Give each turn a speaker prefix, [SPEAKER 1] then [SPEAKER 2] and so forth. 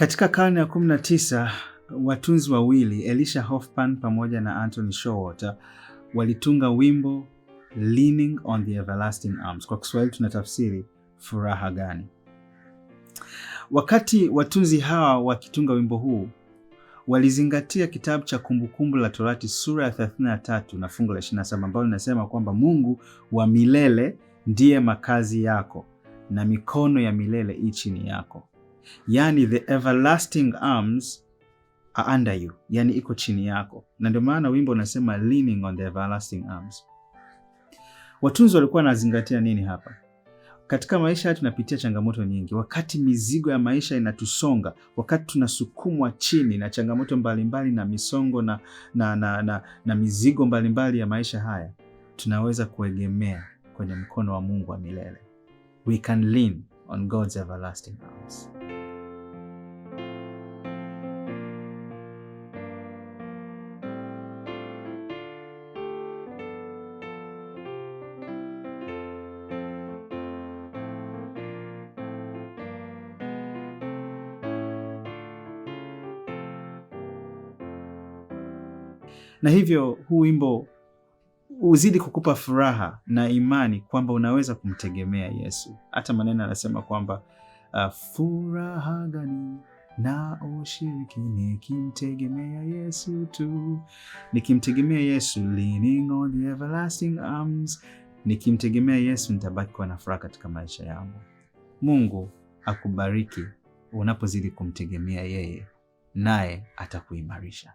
[SPEAKER 1] Katika karne ya 19 watunzi wawili Elisha Hoffman pamoja na Anthony Showalter walitunga wimbo Leaning on the Everlasting Arms. Kwa Kiswahili tunatafsiri furaha gani? Wakati watunzi hawa wakitunga wimbo huu walizingatia kitabu cha Kumbukumbu la Torati sura ya 33 na fungu la 27 ambalo linasema kwamba Mungu wa milele ndiye makazi yako na mikono ya milele i chini yako. Yani, the everlasting arms are under you, yani iko chini yako, na ndio maana wimbo unasema leaning on the everlasting arms. Watunzi walikuwa wanazingatia nini hapa? Katika maisha haya tunapitia changamoto nyingi. Wakati mizigo ya maisha inatusonga, wakati tunasukumwa chini na changamoto mbalimbali na misongo na mizigo mbalimbali ya maisha haya, tunaweza kuegemea kwenye mkono wa Mungu wa milele. We can lean on God's everlasting arms. Na hivyo huu wimbo uzidi kukupa furaha na imani kwamba unaweza kumtegemea Yesu. Hata maneno anasema kwamba furaha gani na ushiriki nikimtegemea Yesu tu, nikimtegemea Yesu, leaning on the everlasting arms, nikimtegemea Yesu nitabaki kuwa na furaha katika maisha yangu. Mungu akubariki unapozidi kumtegemea yeye, naye atakuimarisha.